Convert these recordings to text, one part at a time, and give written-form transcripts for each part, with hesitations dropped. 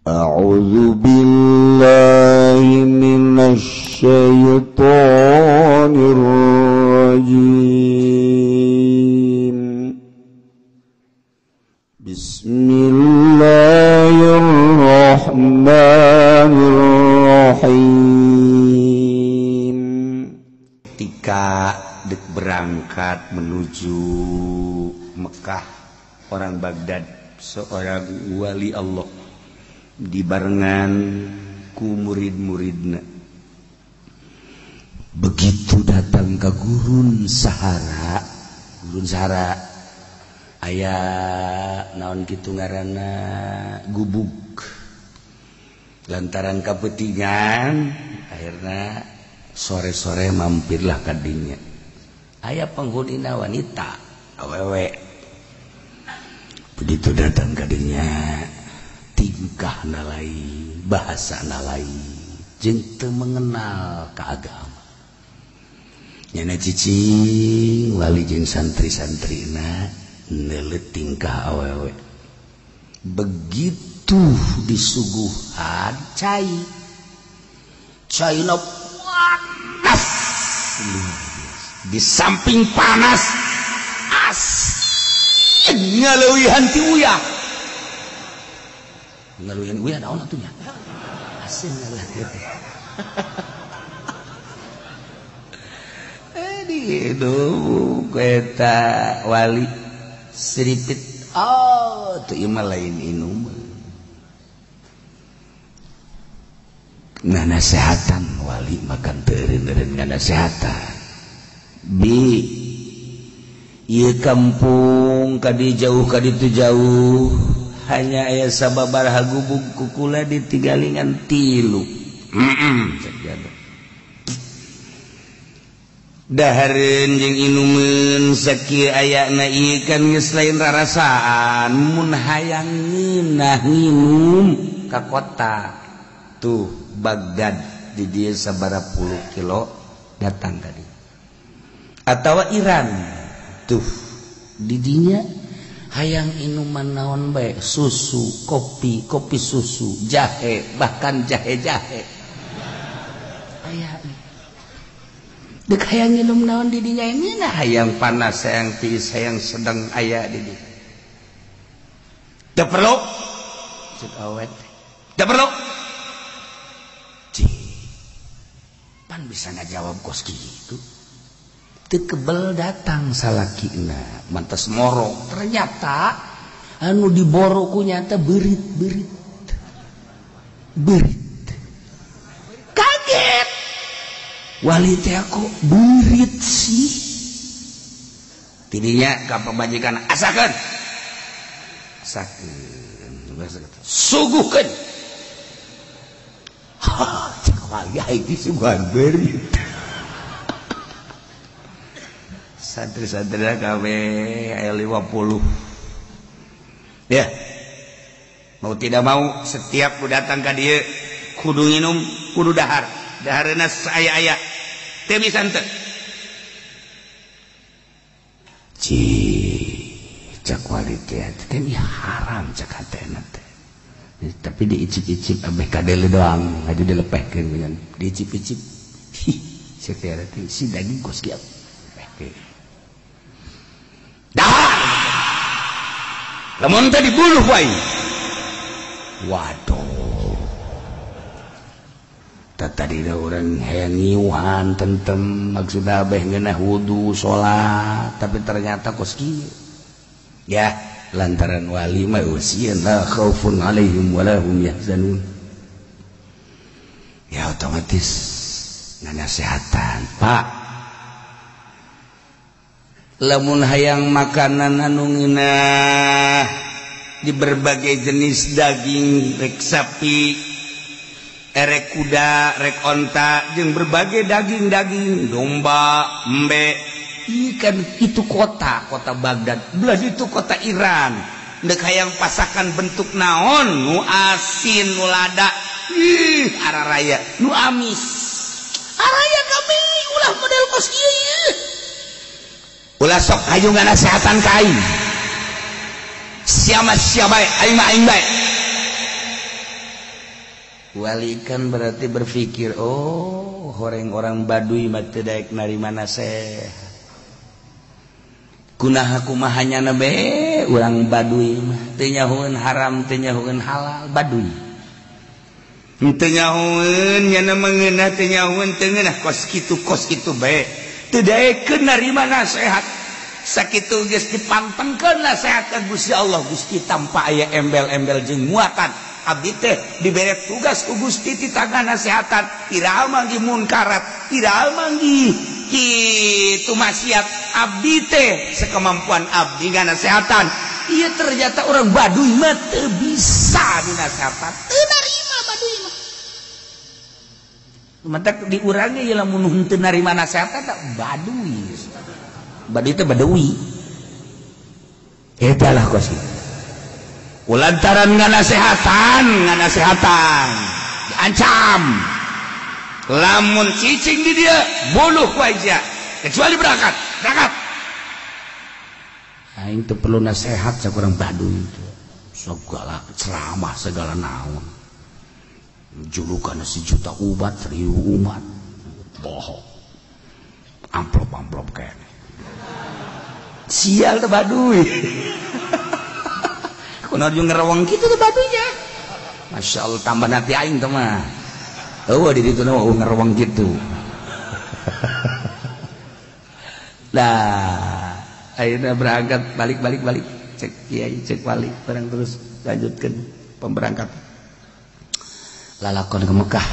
A'udzu billahi minasy syaithanir rajim. Bismillahirrahmanirrahim. Ketika dek berangkat menuju Mekah, orang Baghdad, seorang wali Allah dibarengan ku murid-muridna. Begitu datang ke gurun Sahara, gurun Sahara aya naon kitu ngaranna gubuk. Lantaran kapetingan akhirna sore-sore mampirlah ka dinya. Aya penghunina wanita awewe. Begitu datang ka dinya, tingkah nalai, bahasa nalai, jeung teu mengenal ka agama. Nyana cicing wali jeung santri-santrina neuleut tingkah awewe. Begitu disuguhan cai, caina panas. Di samping panas, asin ngaleuwihan ti uyah. Ngaleuwihan uyah naon atuh nya? Asin ngaleuwihan. Di eta wali siripit, oh teu ieu mah lain inum. Nganasehatan wali makan teu eureun-eureun nganasehatan. Bi ieu kampung kadi jauh kadi tu jauh, hanya aya sababaraha gubuk kukula ditigalingan tilu. Dahareun jeung inumeun sakieu ayana ieu kan geus lain rarasaan. Mun hayang ngeunah nginum ka kota tuh Baghdad di dieu sabaraha puluh kilo datang ka dieu. Atawa Iran tuh di dinya hayang inuman naon bae, susu, kopi, kopi susu, jahe, bahkan jahe-jahe aya. Dek hayang minum naon di dinya ini, nah hayang panas, hayang tiis, hayang sedang aya di dinya. Teu perlu cek awet, teu perlu. Cih, pan bisa ngajawab kos kitu. Teu kebel datang salakina, mantas moro. Ternyata anu diboro ku nyata beurit-beurit. Beurit. Kaget. Wali teh kok beurit sih. Tidinya ka pamajikan asakeun. Asakeun. Suguhkeun. Hah, cek wali aing disuguhan beurit. Santri-santri kabeh aya 50. Ya. Mau tidak mau setiap ku datang ka dieu kudu nginum, kudu dahar. Dahareuna saaya-aya. Teu bisa henteu. Cih, cak wali teh teh haram cak hatena teh. Tapi diicip-icip abeh kadele doang, aja dilepehkeun dengan diicip-icip. Hi, setia teh si daging kos kieu. Dahar. Lamun teh dibunuh wae. Waduh. Tadi orang hayang ngiuhan tentem maksudna abeh ngeunah wudu salat, tapi ternyata kos kieu. Ya, lantaran wali mah sieun la khaufun alaihim wala hum yahzanun. Ya otomatis nganasehatan, Pak. Lamun hayang makanan anu ngeunah di berbagai jenis daging, rek sapi, erek kuda, rek onta, jeung berbagai daging-daging, domba, embe, ikan itu kota, kota Baghdad, belah itu kota Iran. Ndek hayang pasakan bentuk naon, nu asin, nu lada, ih araraya, nu amis. Araya kami ulah model kos ieu ieu. Ulah sok hayu nganasehatan ka aing. Siapa siapa bae, aing mah aing bae. Wali kan berarti berpikir, oh horeng orang Baduy mah teu daek narima nasihat. Kunaha kumaha nyana be urang Baduy mah teu nyahoeun haram teu nyahoeun halal Baduy. Teu nyahoeun nyana mengeunah teu nyahoeun teu ngeunah kos kitu bae. Teu daekeun narima nasihat. Sakitu geus dipantengkeun nasihat ka Gusti Allah, Gusti tanpa aya embel-embel jeung muatan. Abdi teh dibere tugas ku Gusti ti tangga nasehatan, iraha manggih munkarat, iraha manggih kitu maksiat. Abdi teh sekemampuan abdi nganasehatan. Ieu ternyata orang Baduy mah teu bisa dinasehatan, teu narima Baduy mah. Matak di urang ge lamun henteu narima nasehatan Baduy. Baduy teh Badawi. Eta lah kos kitu. Lantaran nganasehatan diancam lamun cicing di dia buluh ku aja kecuali berangkat aing teu perlu nasehat sakurang Baduy itu segala ceramah segala naon julukan sejuta ubat 1000 umat bohong amplop-amplop kene sial teh Baduy. Kunaon jeung ngereweng kitu teh Baduynya. Masya Allah tambah nanti aing teh mah. Eueuh di ditu mah ngereweng kitu. Nah, ayeuna berangkat balik cek kiai cek wali barang terus lanjutkeun pemberangkatan. Lalakon ke Mekah.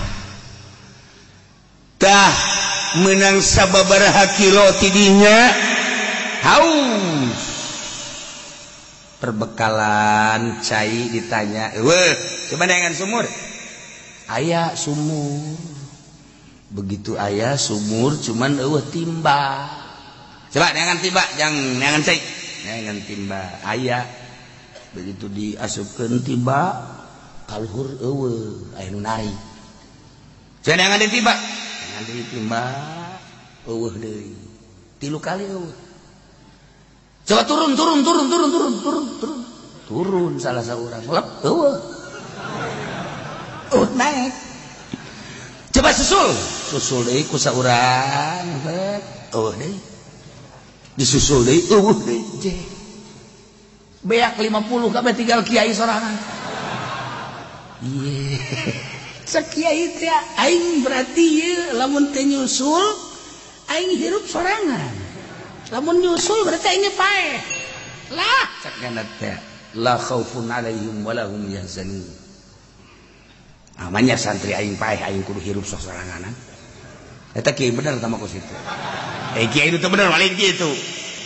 Tah meunang sababaraha kilo ti dinya haus. Perbekalan cai ditanya, weh, coba dengan sumur. Aya sumur. Begitu aya sumur cuman eueuh timba. Coba dengan timba, jangan dengan cai. Dengan timba aya. Begitu diasupkeun timba kaluhur eueuh aya nu nari. Coba dengan timba. Dengan timba eueuh deui. 3 kali eueuh. Coba turun salah seorang lep eueuh naik. Coba susul deui ku saurang eueuh deui disusul deui eueuh deui beak 50 kabeh tinggal kiai sorangan. Ieu cek kiai teh aing berarti ieu lamun teu nyusul aing hirup sorangan. Lamun nyusul berarti aing paeh. Lah cek ngana teh la khaufun alaihim wala hum yahzanun. Amanya santri aing paeh aing kudu hirup sosoranganan. Eta kiai bener tah mah kos kitu. Kiai itu bener paling kitu.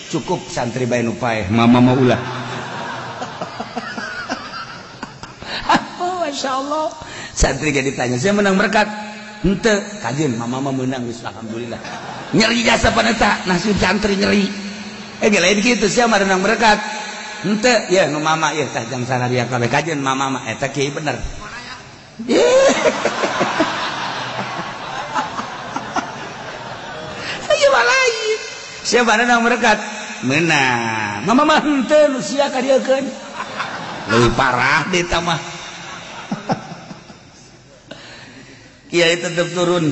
Cukup santri bae nu paeh, mama mah ulah. Oh, Masya Allah. Santri ge ditanya, "Saya menang berkat?" Henteu, kajeun mama mah meunang geus alhamdulillah. Nyeri jasa paneta nasib santri nyeri. Ge lain kitu sia mah menang berkat. Henteu, ya nu mama ieu tah jang sanaria kabeh kajeun mama mah eta kiai bener. Ieu mah lain. Sia menang berkat? Meunang. Mama mah henteu nu sia ka dieukeun. Leuwih parah deui tah mah. Kiai tetep turun.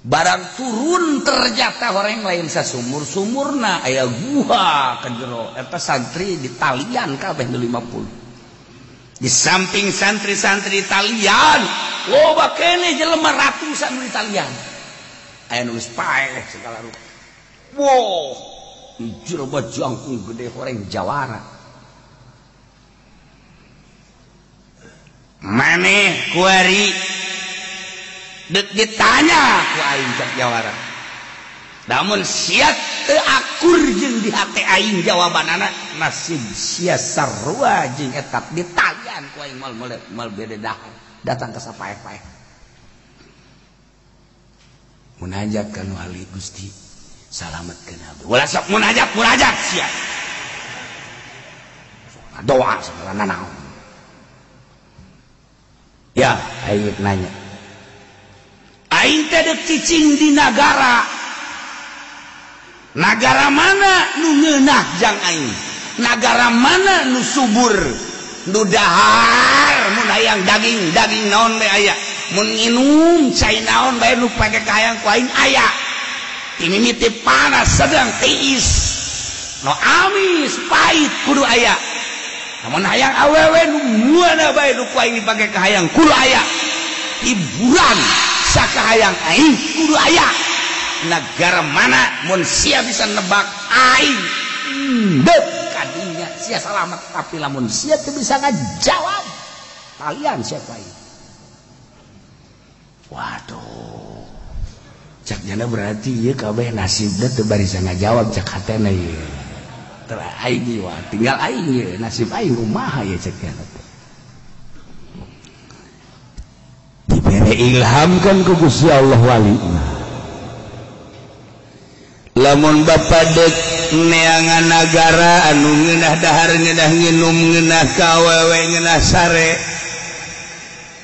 Barang turun ternyata orang lain sasumur sumurna aya guha ke jero eta santri di talian kabeh 50. Di samping santri-santri talian loba keneh jelema ratusan di talian. Aya nu geus paeh segala rupa. Wow, jero jangkung gede horeng jawara. Maneh kuari dek ditanya ku aing cak jawara. Namun sia teu akur jeung di hate aing jawabanana nasib sia sarua jeung eta ditalian ku aing moal moal bede dahar datang ka sapaeh-paeh. Munajat ka nu ahli Gusti salametkeun abdi. Ulah sok munajat sia. Sok doa segala nanaon. Ya, aing nanya. Aing teh deuk cicing di nagara. Nagara mana nu ngeunah jang aing? Nagara mana nu subur, nu dahar Dahar mun hayang daging, daging naon bae aya. Mun nginum cai naon bae nu pake kahayang ku aing aya. Timimiti panas sedang tiis. No amis pahit kudu aya. Namun hayang awewe nu mana bae nu ku aing dipake kahayang kudu aya. Hiburan sakahayang aing kudu aya. Negara mana mun sia bisa nebak aing ndek kadinya sia salamet, tapi lamun sia teu bisa ngajawab kalian siapa aing. Waduh, cak jana berarti ieu kabeh nasibna teu barisa ngajawab cak hatena ieu. Teu aing ieu tinggal aing ieu nasib aing kumaha ieu cak jana teh. Dibere ilham kan ku Gusti Allah walina. Lamun bapa dek neangan nagara anu ngeunah dahar ngeunah nginum ngeunah kawewe ngeunah sare.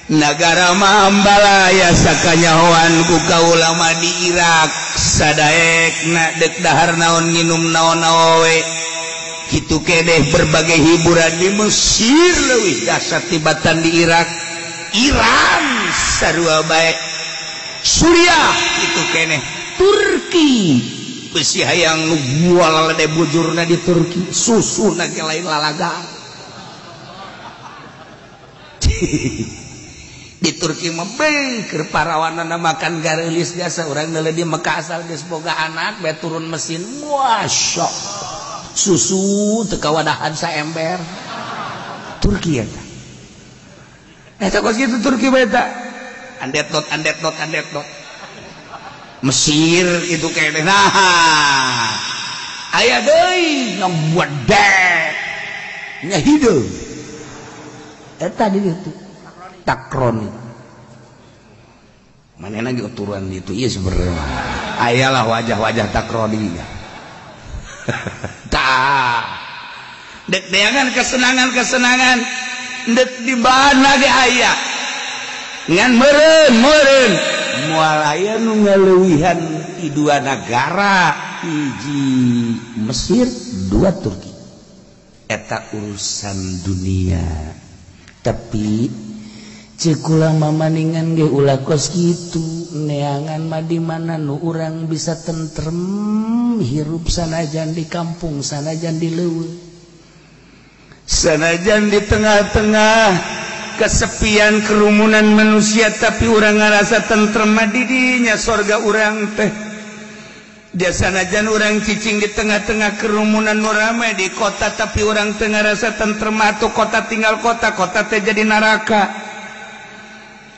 Nagara mah ambalaya sakanyahoan ku kaula mah di Irak sadaekna dek dahar naon nginum naon awewe. Kitu keneh berbagai hiburan di Mesir leuwih dahsyat tibatan di Irak. Iran sarua bae. Suriah kitu keneh. Turki besi hayang nu bual lede bujurna di Turki susuna ge lain lalaga. Di Turki mah beuh parawanana makan gareulis biasa urang deuleu di Mekah asal geus boga anak bae turun mesin masya susu teu kawadahan saember. Turki eta eta kos kitu Turki bae eta andet not andet not andet not. Mesir itu kene nah aya deui nu wedek nya hideung eta di ditu takroni manehna ge uturan ditu ieu sebenarnya ayalah wajah-wajah takroni tah dek deangan kesenangan-kesenangan dek di mana ge aya ngan meureun-meureun moal aya nu ngaleuwihan ti dua nagara hiji Mesir dua Turki eta urusan dunia. Tapi ceuk kula mamaningan ge ulah kos kitu neangan mah di mana nu urang bisa tentrem hirup sanajan di kampung sanajan di leuweung sanajan di tengah-tengah kesepian kerumunan manusia tapi urang ngarasa tentrem mah di dinya sorga urang teh. Sanajan urang cicing di tengah-tengah kerumunan nu rame di kota tapi urang teu ngarasa tentrem atuh kota tinggal kota, kota teh jadi neraka.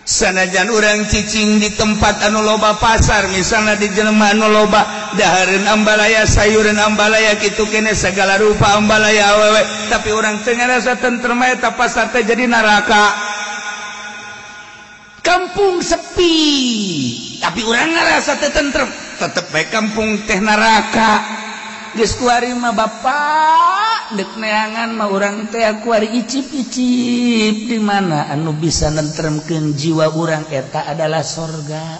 Sanajan urang cicing di tempat anu loba pasar misalnya di jelema anu loba dahareun ambalaya sayureun ambalaya kitu kene segala rupa ambalaya awewe tapi urang teu ngarasa tentrem eta pasar teh jadi neraka. Kampung sepi tapi urang ngarasa teu tentrem tetep bae kampung teh neraka. Geus kuari mah bapak dek neangan mah urang teh kuari icip-icip di mana anu bisa nentremkeun jiwa urang eta adalah sorga.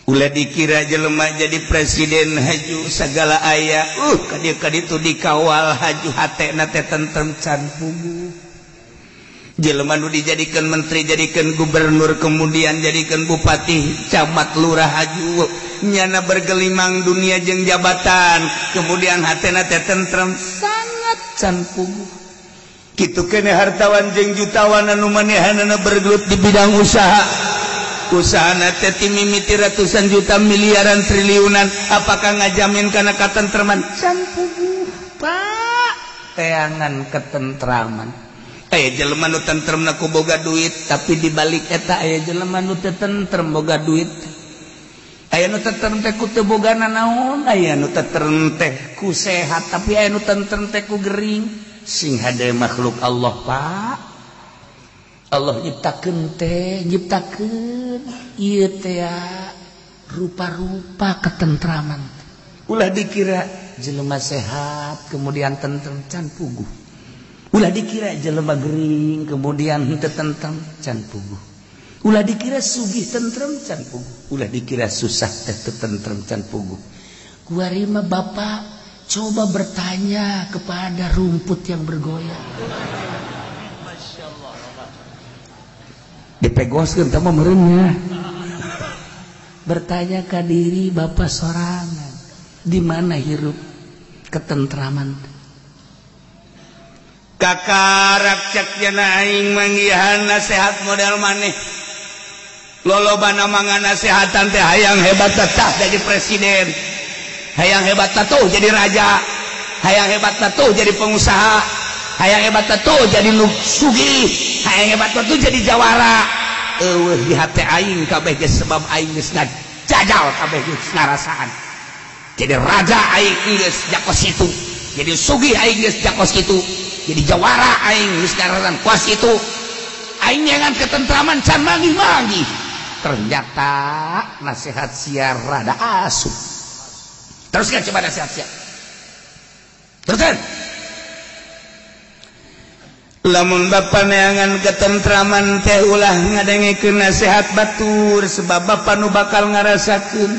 Ulah dikira jelema jadi presiden haju segala aya ka dieu ka ditu dikawal haju hatena teh tentrem can puguh. Jelema nu dijadikan menteri, jadikan gubernur, kemudian jadikan bupati, camat, lurah haju nyana bergelimang dunia jeung jabatan, kemudian hatena teh tentrem sangat can puguh. Kitu keneh hartawan jeung jutawan anu manehanana bergelut di bidang usaha. Usahana teh timimiti ratusan juta, miliaran, triliunan, apakah ngajamin kana katentreman? Can puguh, Pak. Teangan ketentraman. Aya jelema nu tentremna ku boga duit, tapi dibalik eta aya jelema nu teu tentrem boga duit. Aya nu tentrem teh ku teu boga nanaon, aya nu tentrem teh ku sehat, tapi aya nu tentrem teh ku gering. Sing hade makhluk Allah, Pak. Allah nyiptakeun teh, nyiptakeun ieu teh rupa-rupa ketentraman. Ulah dikira jelema sehat kemudian tentrem can puguh. Ulah dikira jelema gering kemudian henteu tentrem can puguh. Ulah dikira sugih tentrem can puguh. Ulah dikira susah teh teu tentrem can puguh. Kuari mah bapak coba bertanya kepada rumput yang bergoyang. Dipegoskeun teh mah meureunnya. Bertanya ka diri bapak sorangan, di mana hirup ketentraman? Kakarak cek jana aing manggihan nasihat model maneh. Lolobana mangan nasehatan teh hayang hebat tah jadi presiden, hayang hebat tuh jadi raja, hayang hebat tuh jadi pengusaha, hayang hebat tuh jadi nu sugih, hayang hebat tuh jadi jawara. Eueuh di hate aing kabeh geus sebab aing geus ngajajal kabeh geus ngarasaan. Jadi raja aing geus jakos itu, jadi sugih aing geus jakos itu, jadi jawara aing geus ngarasaan kos itu. Aing nyangan ketentraman can manggih-manggih. Ternyata nasihat sia rada asup. Teruskan coba nasihat sia. Teruskan. Lamun bapa neangan ketentraman teh ulah ngadengekeun nasihat batur sebab bapa nu bakal ngarasakeun.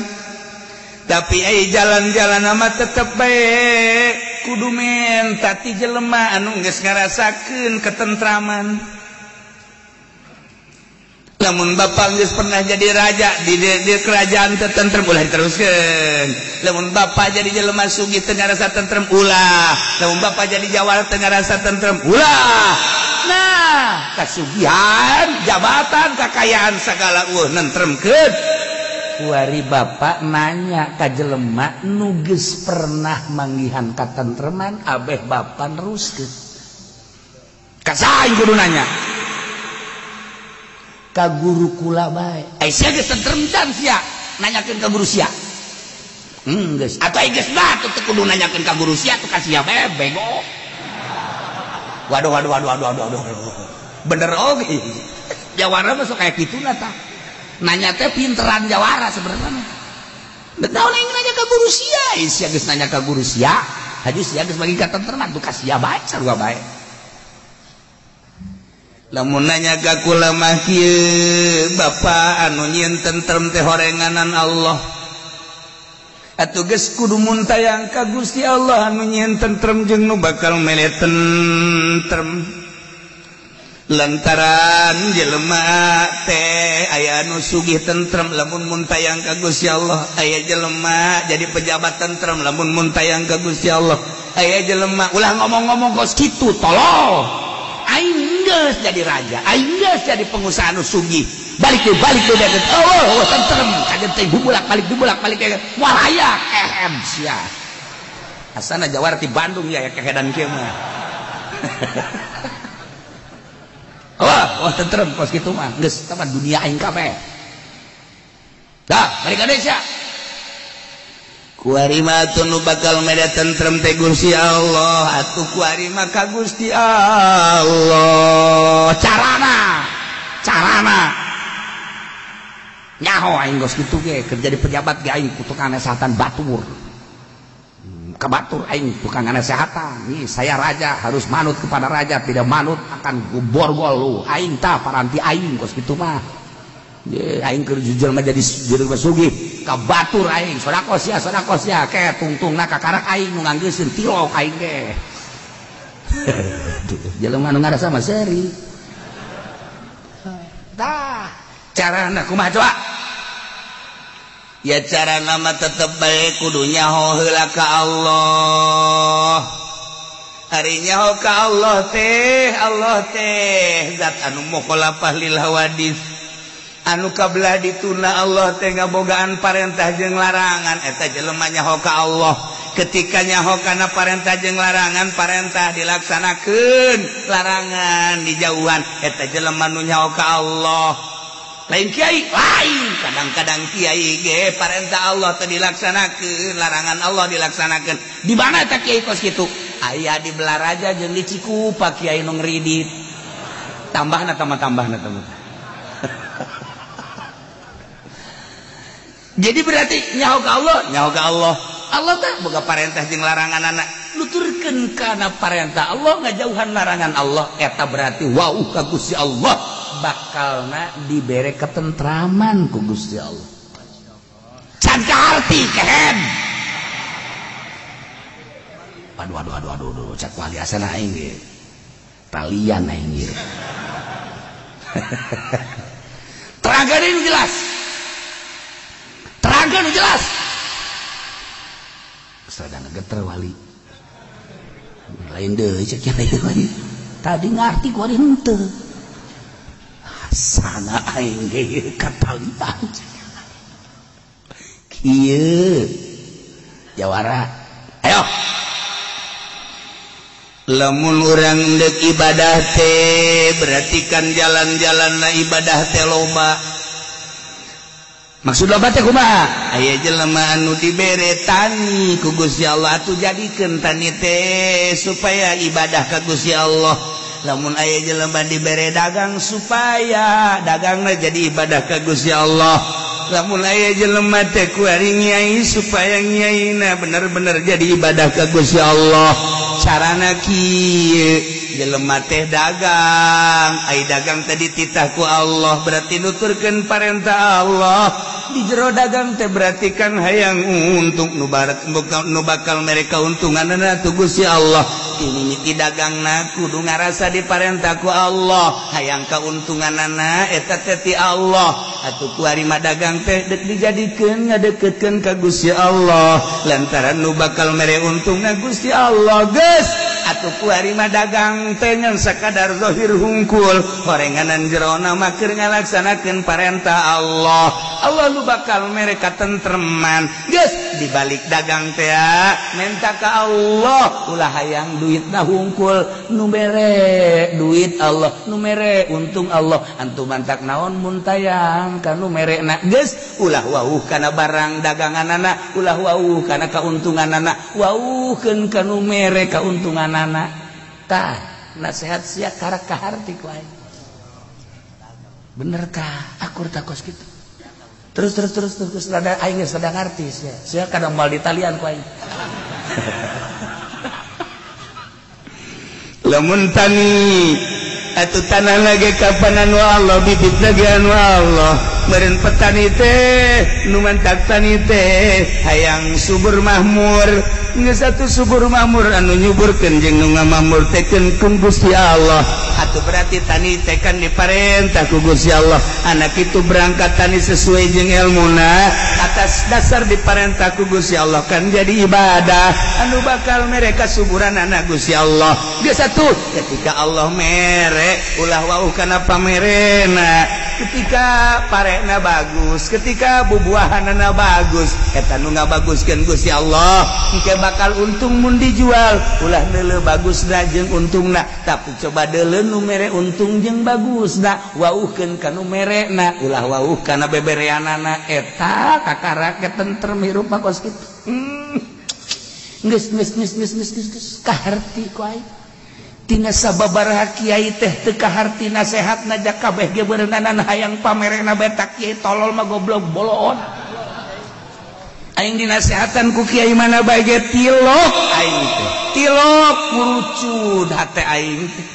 Tapi ai jalan-jalan mah tetep bae kudu menta ti jelema anu geus ngarasakeun ketentraman. Lamun bapak geus pernah jadi raja di kerajaan teu tentrem ulah diteruskeun. Lamun bapak jadi jelema sugih teu ngarasa tentrem ulah. Lamun bapak jadi jawara teu ngarasa tentrem ulah. Nah, kasugihan, jabatan, kakayaan sagala eueuh nentremkeun. Kuari bapak nanya ka jelema nu geus pernah manggihan katentreman abeh bapak neruskeun. Ka saha kudu nanya? Ka guru kula bae. Ai sia geus tentrem can sia nanyakeun ka guru sia. Geus. Atuh ai geus batu teu kudu nanyakeun ka guru sia tuh ka sia bae bego. Waduh waduh waduh waduh waduh. Bener oge. Jawara mah sok kaya kituna tah. Nanya teh pinteran jawara sebenarnya. Teu naon aing nanya ka guru sia, ai sia geus nanya ka guru sia, haju sia geus bagi katentreman tuh ka sia bae sarua bae. Lamun nanya ka kula mah kieu bapa anu nyieun tentrem teh horenganan Allah. Atuh geus kudu muntayang ka Gusti Allah anu nyieun tentrem jeung nu bakal mere tentrem. Lantaran jelema teh aya anu sugih tentrem lamun muntayang ka Gusti Allah, aya jelema jadi pejabat tentrem lamun muntayang ka Gusti Allah, aya jelema ulah ngomong-ngomong kos kitu tolol. Aing geus jadi raja, aing geus jadi pengusaha anu sugih. Balik deui balik deui. Oh, tentrem kajen teh bulak-balik moal aya kehem sia. Asana jawara ti Bandung ya kehedan kieu mah. Wah, tentrem kos kitu mah. Geus tah dunia aing kabeh. Dah, balik ka Indonesia. Kuari mah atuh nu bakal mere tentrem teh Gusti Allah, atuh kuari mah ka Gusti Allah. Carana, carana. Nyaho aing geus kitu ge keur jadi pejabat ge aing tukang nasehatan batur. Ka batur aing tukang nasehatan. Nih saya raja harus manut kepada raja, tidak manut akan borgol lu. Aing tah paranti aing geus kitu mah. Aing keur jujur mah jadi jelema sugih ka batur aing sedekah sia ke tungtungna kakarak aing nu nganggeuseun tilok aing ge. Jelema nu ngarasa mah seuri. Tah carana kumaha coba? Ya carana mah tetep bae kudu nyaho heula ka Allah. Ari nyaho ka Allah teh zat anu mukhalafah lil hawadis. Anu kabelah dituna Allah teh ngabogaan parentah jeung larangan eta jelema nyaho ka Allah. Ketika nyaho kana parentah jeung larangan, parentah dilaksanakeun, larangan dijauhan, eta jelema nu nyaho ka Allah. Lain kiai, lain kadang-kadang kiai ge parentah Allah teh dilaksanakeun, larangan Allah dilaksanakeun. Di mana eta kiai kos kitu? Aya di Belaraja jeung di Cikupa kiai nu ngridit. Tambahna tambah-tambahna tambah. Jadi berarti nyaho ka Allah, nyaho ka Allah. Allah teh boga parentah jeung larangan anak. Nuturkeun kana parentah Allah ngajauhan larangan Allah eta berarti wau ka Gusti Allah bakalna dibere ketentraman ku Gusti Allah. Can kaharti kehen. Aduh aduh aduh aduh aduh cak wali asana aing ge. Talian aing ge. Terangkeun nu jelas. Terangkeun nu jelas. Sadang geter wali. Lain deui cek kiai. Tadi ngarti ku ari henteu. Sana aing ge katalian. Kieu. Jawara. Ayo. Lamun urang deuk ibadah teh berarti kan jalan-jalanna ibadah teh loba. Maksud loba teh kumaha? Aya jelema anu dibere tani ku Gusti Allah atuh jadikeun tani teh supaya ibadah ka Gusti Allah. Lamun aya jelema dibere dagang supaya dagangna jadi ibadah ka Gusti Allah. Lamun aya jelema teh kuari nyai supaya nyaina bener-bener jadi ibadah ka Gusti Allah. Carana kieu jelema teh dagang, ai dagang teh dititah ku Allah berarti nuturkeun parentah Allah. Di jero dagang teh berarti kan hayang untung nu bakal mere kauntunganna tu Gusti Allah. Mimiti dagangna kudu ngarasa diparentah ku Allah, hayang kauntunganana eta teh ti Allah. Atuh kuari mah dagang teh deuk dijadikeun ngadeukeutkeun ka Gusti Allah lantaran nu bakal mere untungna Gusti Allah. Geus atuh kuari mah dagang teh ngan sakadar zahir hungkul, horenganan jerona mah keur ngalaksanakeun parentah Allah. Allah nu bakal mere katentreman. Geus dibalik dagang teh menta ka Allah, ulah hayang duitna hungkul, nu mere duit Allah, nu mere untung Allah. Antum mantak naon mun tayang ka nu merena. Geus ulah wauh kana barang daganganana, ulah wauh kana kauntunganana, wauhkeun ka nu mere kauntunganana. Tah nasihat sia karak kaharti ku aing. Bener kah akur takos kitu? Terus rada aing geus rada ngarti sia. Sia kadang moal ditalian ku aing. Lamun tani atuh tanah lagi kapan anu Allah, bibit lagi anu Allah. Meureun petani teh nu mantak tani teh hayang subur mahmur. Geus atuh subur mahmur anu nyuburkeun jeung nu ngamahmur teh keun Gusti Allah. Atuh berarti tani teh kan diparentah ku Gusti Allah. Anak itu berangkat tani sesuai jeung ilmuna atas dasar diparentah ku Gusti Allah kan jadi ibadah anu bakal mereka suburan anak Gusti Allah. Geus atuh ketika Allah mere ulah wauh kana pamerena, ketika parena bagus, ketika bubuahanana bagus, eta nu ngabaguskeun Gusti Allah engke bakal untung mun dijual. Ulah deuleu bagusna jeung untungna, tapi coba deuleu nu mere untung jeung bagusna, wauhkeun ka nu merena, ulah wauh kana bebereanana. Eta kakara ketentrem hirup mah kos kitu. Geus geus geus geus geus geus kaharti ku aing. Tina sababaraha kiai teh teu kaharti nasehatna ja kabeh ge beureunanan hayang pamerena bae kiai tolol mah goblok boloon. Aing dinasehatan ku kiai mana bae ge tilok aing teh. Tilok ngurucud hate aing teh.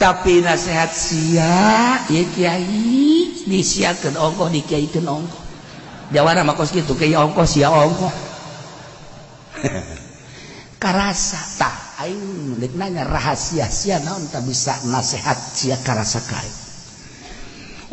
Tapi nasehat sia ieu kiai disiakeun ongkoh dikiaikeun ongkoh. Jawara mah kos kitu kiai ongkoh sia ongkoh. Karasa tah aing deuk nanya rahasia sia naon tah bisa nasehat sia karasa ka aing.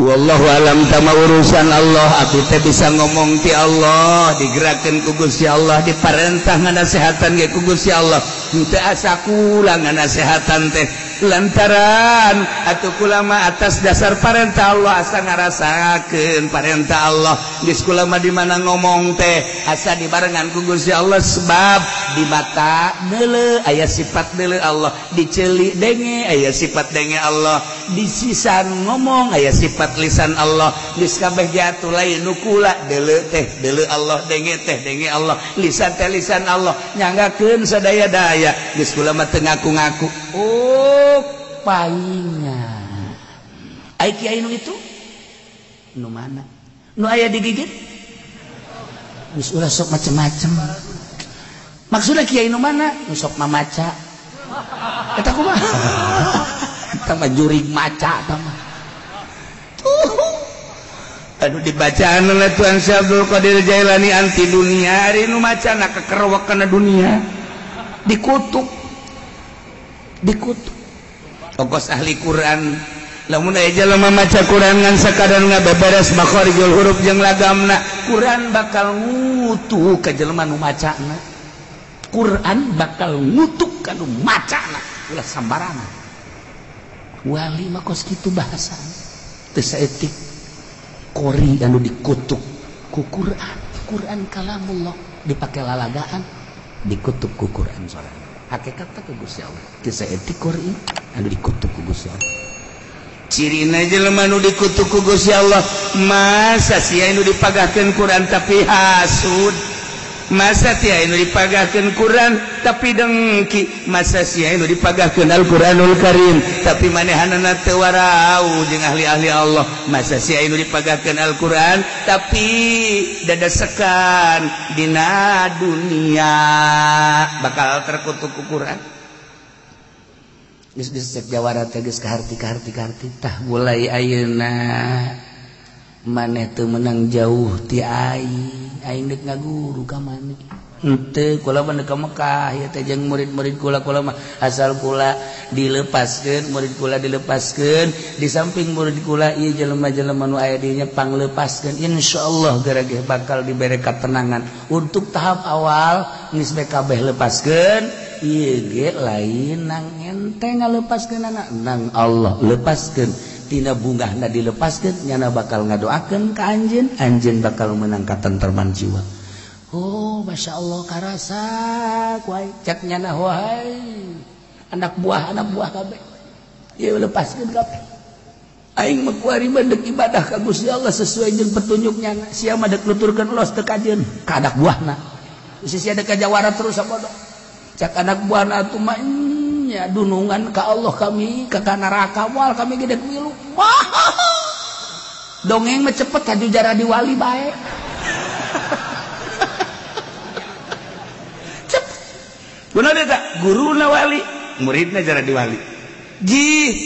Wallahu alam tama urusan Allah, aku teh bisa ngomong ti Allah, digerakkeun ku Gusti Allah, diparentah nganasehatan ge ku Gusti Allah. Henteu asa kula nganasehatan teh lantaran atuh kula mah atas dasar parentah Allah asa ngarasakeun parentah Allah. Geus kula mah di mana ngomong teh asa dibarengan ku Gusti Allah, sebab di mata deuleu aya sifat deuleu Allah, diceuli denge aya sifat denge Allah, di sisan ngomong aya sifat lisan Allah. Geus kabeh jatuh lain nu kula deuleu teh deuleu Allah, denge teh denge Allah, lisan teh lisan Allah, nyanggakeun sadaya-daya. Geus kula mah teu ngaku-ngaku. Oh paingan ai kiai nu itu nu mana nu aya digigit geus ulah sok macem-macem. Maksudna kiai nu mana nu sok mamaca eta kumaha? Eta mah jurig maca eta mah. Aduh dibacaan oleh Tuhan Syekh Abdul Qadir Jailani anti dunia, ari nu maca na kekerewek kana dunia dikutuk. Dikutuk. Ongkos ahli Quran Lamun aya jelema maca Quran ngan sakadar ngabeberes makharijul huruf jeung lagamna, Quran bakal ngutuk ka jelema nu macana. Quran bakal ngutuk ka nu macana, ulah sambarangan. Wali mah kos kitu bahasana. Teu saeutik qori anu dikutuk ku Quran. Quran kalamullah dipake lalagaan dikutuk ku Quran sorangan. Hakikatna ku Gusti Allah. Teu saeutik qori anu dikutuk ku Gusti Allah. Cirina jelema nu dikutuk ku Gusti Allah, masa sia nu dipagahkeun Quran tapi hasud, masa sia nu dipagahkeun Quran tapi dengki, masa sia nu dipagahkeun Al-Qur'anul Karim tapi manehanana teu warau jeung ahli-ahli Allah, masa sia nu dipagahkeun Al-Qur'an tapi dadasekan dina dunia, bakal terkutuk ku Quran. Geus geus jawara teh geus kaharti kaharti kaharti tah mulai ayeuna maneh teu meunang jauh ti aing, aing deuk ngaguru ka maneh. Henteu kula mah ka Mekah ieu teh jeung murid-murid kula, kula mah asal kula dilepaskeun, murid kula dilepaskeun, di samping murid kula ieu jelema-jelema nu aya dinya panglepaskeun, insyaallah gara-gara bakal dibere katenangan. Untuk tahap awal geus bae kabeh lepaskeun. Ieu ge lain nang ente ngalepaskeun anak nang Allah lepaskeun tina bungahna dilepaskeun nyana bakal ngadoakeun ka anjeun, anjeun bakal meunang katenterman jiwa. Oh Masya Allah karasa kuai cek nyana wahai anak buah kabeh ieu lepaskeun kabeh. Aing mah kuari mah deuk ibadah ka Gusti Allah sesuai jeung petunjuk nyana, sia mah deuk nuturkeun los teu kajeun ka anak buahna. Bisi sia deuk ka jawara terus sabodo. Cak anak buahna atuh mah nya dunungan ka Allah kami ka neraka moal kami gede milu. Wah. Dongeng mah cepet haju jara di wali bae. Cepet. Guna teh tak guruna wali, muridna jara di wali. Jih.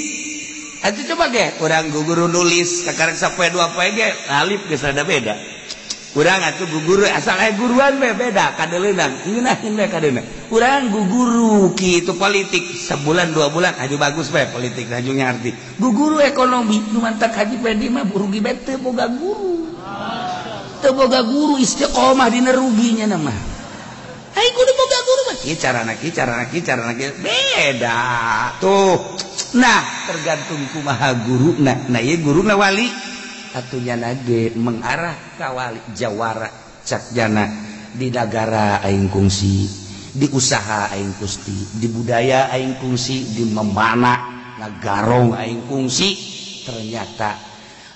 Atuh coba ge urang guru nulis kakarek sapoe dua poe ge alif geus rada beda. Urang atuh guguru asal aya guruan we beda kadeuleunang ngeunaheun we kadeuna. Urang guguru kitu politik sebulan dua bulan haju bagus we politik haju ngarti. Guguru ekonomi nu mantak Haji Pedi mah rugi bae teu boga guru. Teu boga guru istiqomah dina ruginya na mah. Ai kudu boga guru mah kieu carana kieu carana kieu carana kieu beda tuh. Nah tergantung kumaha guruna. Nah ieu guruna wali. Atunya nage mengarah ka wali jawara cak jana di nagara aing kungsi, di usaha aing kungsi, di budaya aing kungsi, di memana ngagarong aing kungsi. Ternyata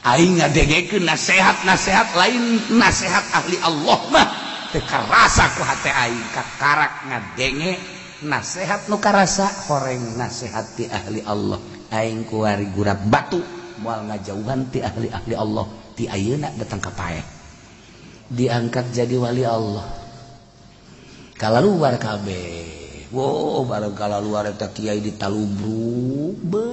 aing ngadengekeun nasehat-nasehat lain nasehat ahli Allah mah teu karasa ku hate aing, kakarak ngadenge nasehat nu karasa horeng nasehat ti ahli Allah. Aing kuari gurat batu moal ngajauhan ti ahli-ahli Allah ti ayeuna datang ka paeh diangkat jadi wali Allah kalaluar kabeh. Wow bareng kalaluar eta kiai ditalubru be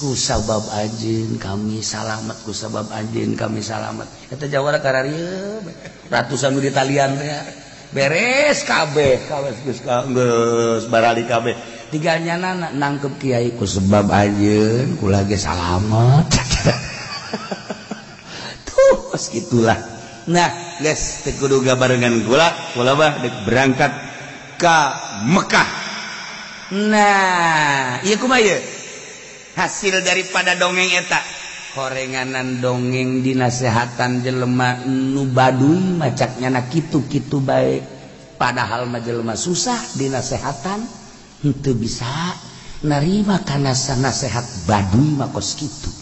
ku sabab anjeun kami salamet, ku sabab anjeun kami salamet. Eta jawara kararieu ratusan nu ditalian teh beres kabeh kabeh geus geus barali kabeh. Tiga nyana nangkep kiai ku sebab anjeun kula ge salamet. Tuh kos gitulah. Nah geus teu kudu gabarengan kula, kula mah deuk berangkat ka Mekah. Nah ieu kumaha ieu hasil daripada dongeng eta horenganan dongeng dinasehatan jelema nu baduy macak nyana kitu-kitu bae, padahal mah jelema susah dinasehatan henteu bisa narima kana nasehat baduy mah kos kitu.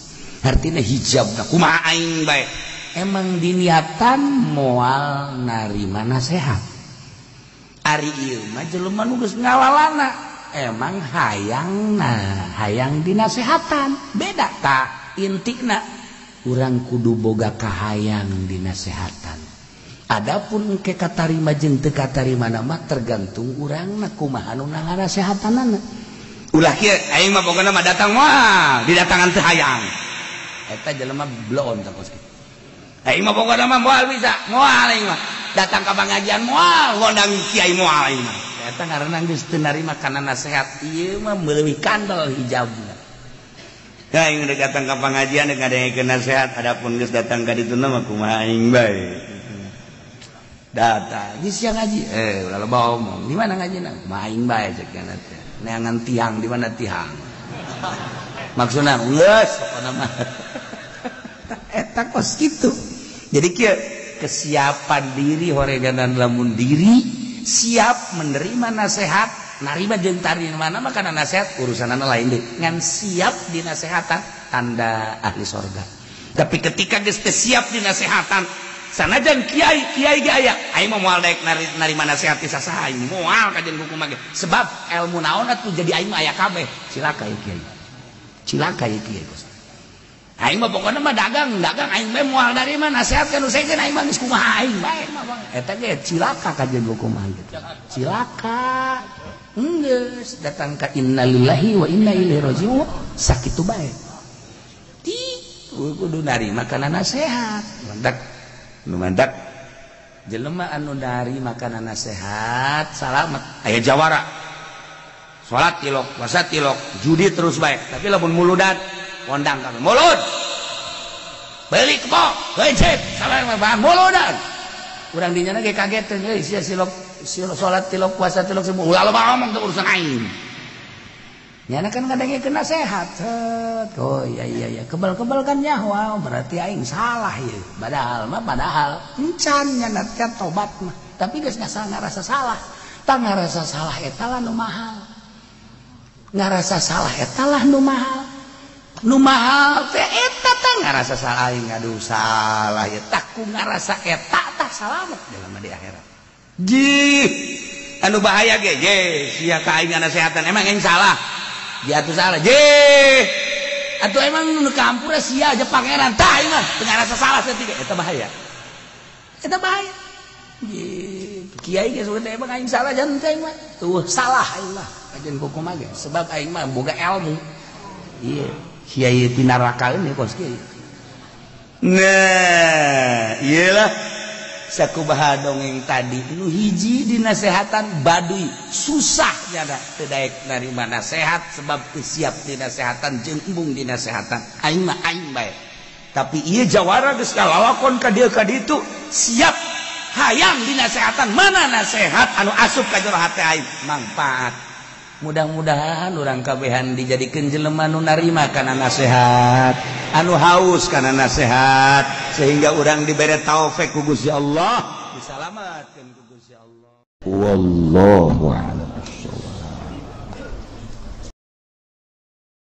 Artina hijabna kumaha aing bae emang diniatan moal narima nasehat. Ari ieu mah jelema nu geus ngalalana emang hayangna hayang dinasehatan beda ta intina urang kudu boga kahayang dinasehatan. Adapun engke katarima jeung teu katarima mah tergantung urangna kumaha nu nganasehatanana. Ulah kieu aing mah pokona mah datang moal didatangan teu hayang. Eta jelema bloon tah kos kitu. Aing mah pokona mah moal bisa, moal aing mah. Datang ka pangajian moal, ngondang kiai moal aing mah. Eta ngaranna geus teu narima kana nasehat ieu mah leuwih kandel hijabna. Ya aing udah datang ka pengajian deuk ngadengekeun nasihat, adapun geus datang ka ditu mah kumaha aing bae. Datang, geus sia ngaji. Ulah loba omong. Di mana ngajina? Kumaha aing bae cek nya teh. Neangan tiang di mana tiang. Maksudna geus pokona mah. Eta kos kitu. Jadi kieu kesiapan diri horeganan lamun diri siap menerima nasihat, narima jeung tarima mana mah kana nasihat urusanana lain deui. Ngan siap dinasehatan tanda ahli sorga. Tapi ketika geus teu siap dinasehatan, sanajan kiai kiai ge aya, aing mah moal daek narima nasihat ti sasaha, aing moal kajeun hukum ge. Sebab ilmu naon atuh jadi aing mah aya kabeh. Cilaka ieu kiai. Cilaka ieu kiai bos. Aing mah pokona mah dagang, dagang aing mah moal narima nasihat ka nu sejen aing mah geus kumaha aing bae mah bang. Eta ge cilaka kajeun hukum gitu. Cilaka. Enggeus datang ka innalillahi wa inna ilaihi raji'un sakitu bae. Ti kudu narima kana nasihat. Mantak nu mantak jelema anu narima kana nasihat salamet. Aya jawara. Salat tilok, puasa tilok, judi terus bae. Tapi lamun muludan kondang kami mulut. Beli kebo, geuncit, salah mah muludan. Urang dinya ge kaget euy sia silok salat tilok puasa tilok semua ulah loba omong teh urusan aing. Nyana kan kadangnya kena sehat. Oh iya iya iya kebal-kebal kan nyawa berarti aing salah ieu. Padahal mah padahal encan nyana teh tobat mah. Tapi geus ngarasa salah. Tah ngarasa salah eta lah nu mahal. Ngarasa salah eta lah nu mahal. Nu mahal teh eta teh ngarasa salah aing aduh salah ieu. Tah ku ngarasa eta tah salamet jelema di akhirat. Jih, anu bahaya ge, je, sia ka aing nasehatan emang aing salah. Dia atuh salah, je. Atuh emang nu kampura sia aja pangeran tah aing mah teu ngarasa salah saeutik eta bahaya. Eta bahaya. Jih, kiai ge sugan emang aing salah jangan teh aing mah. Tuh salah aing mah kajeun kumaha ge sebab aing mah boga ilmu. Iya, kiai pinarakaeun ieu kos kiai. Nah, iyalah sakubaha dongeng tadi nu hiji dinasehatan baduy susah nyana teu daek narima nasehat sebab teu siap dinasehatan jeung embung dinasehatan aing mah aing bae. Tapi ieu jawara geus kalalakon ka dieu ka ditu siap hayang dinasehatan mana nasehat anu asup ka jero hate aing mangfaat. Mudah-mudahan urang kabehan dijadikeun jelema nu narima kana nasehat, anu haus kana nasehat sehingga urang dibere taufik ku Gusti Allah, disalamatkeun ku Gusti Allah. Wallahu a'lam.